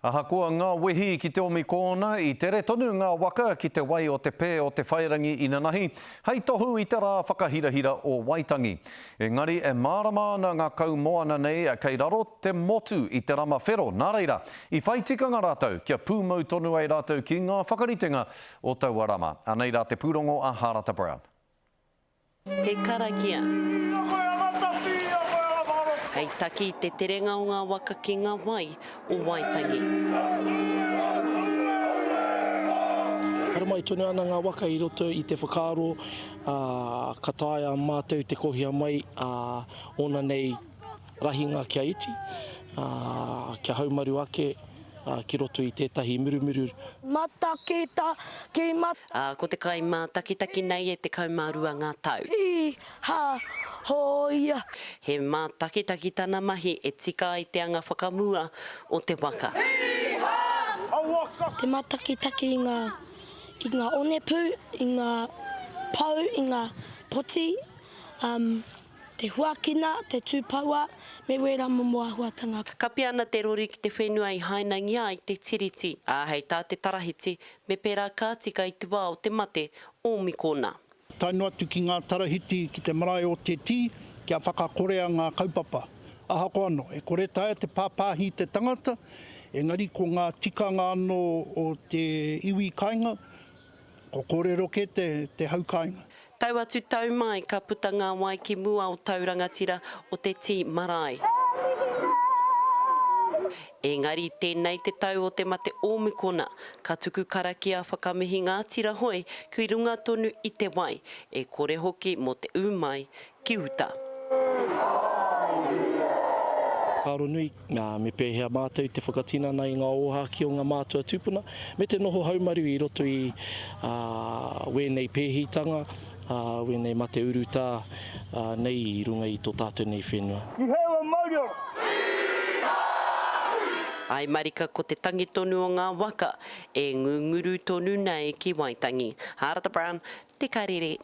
Ahakoa ngā wehi ki te omikōna, i tere tonu ngā waka ki te wai o te pē o Te Whairangi inanahi, hei tohu i te rā whakahirahira o Waitangi. Engari e mārama ana ngā kaumoana nei kei raro te motu i te rama whero, nā reira, i whai tikanga rātou kia pūmau tonu ai rātou ki ngā whakaritenga o taua rama. Anei rā te pūrongo a Hārata Brown. He karakia. Hei taki i te terenga o ngā waka ki ngā wai o Waitangi. Haramai tonu ana ngā waka i roto i te whakaaro, ā, ka taea mātou te kohia mai ōna nei rahinga kia iti, ā, kia haumaru ake ki roto i tētahi murumuru. Matakita ki mat. Ā, ko te kaimātakitaki nei e 12 ngā tau. I ha hoia. He mātakitaki tana mahi e tika ai te anga whakamua o te waka. I ha! Te matakitaki i nga, i nga onepu, i nga pou, i nga poti, um, Te huakina, te tūpoua, me wērā momo āhuatanga. Kapi ana te rori ki te whenua i hainangia ai te Tiriti, ā, hei tā te Tarahiti, me pērā ka tika i te wā o te mate o Mikona. Tae noa atu ki ngā tarahiti ki te marae o Te Tī kia whakakorea ngā kaupapa. Ahakoa anō, e kore taea te pāpāhi te tangata, engari ko ngā tikanga anō o te iwi kainga, ko kōrero kē te hau kāinga. Tau atu tau mai ka puta ngā wai ki mua o tau rangatira o te Tī Marae. Engari tēnei te tau o te mate ōmikona, ka tuku karakia whakamihi ngā tira hoe ki runga tonu i te wai, e kore hoki mō te ū mai ki uta. Whakaaro nui, me pēhea mātou te whakatinana i ngā ōhākī o ngā mātua tūpuna, me te noho haumaru i roto i wēnei pēhitanga, wēnei mate urutā nei i runga i tō tātou nei whenua. I heua mauriora! Āe marika ko te tangi tonu o ngā waka e ngunguru tonu nei ki Waitangi. Hārata Brown, Te Karere.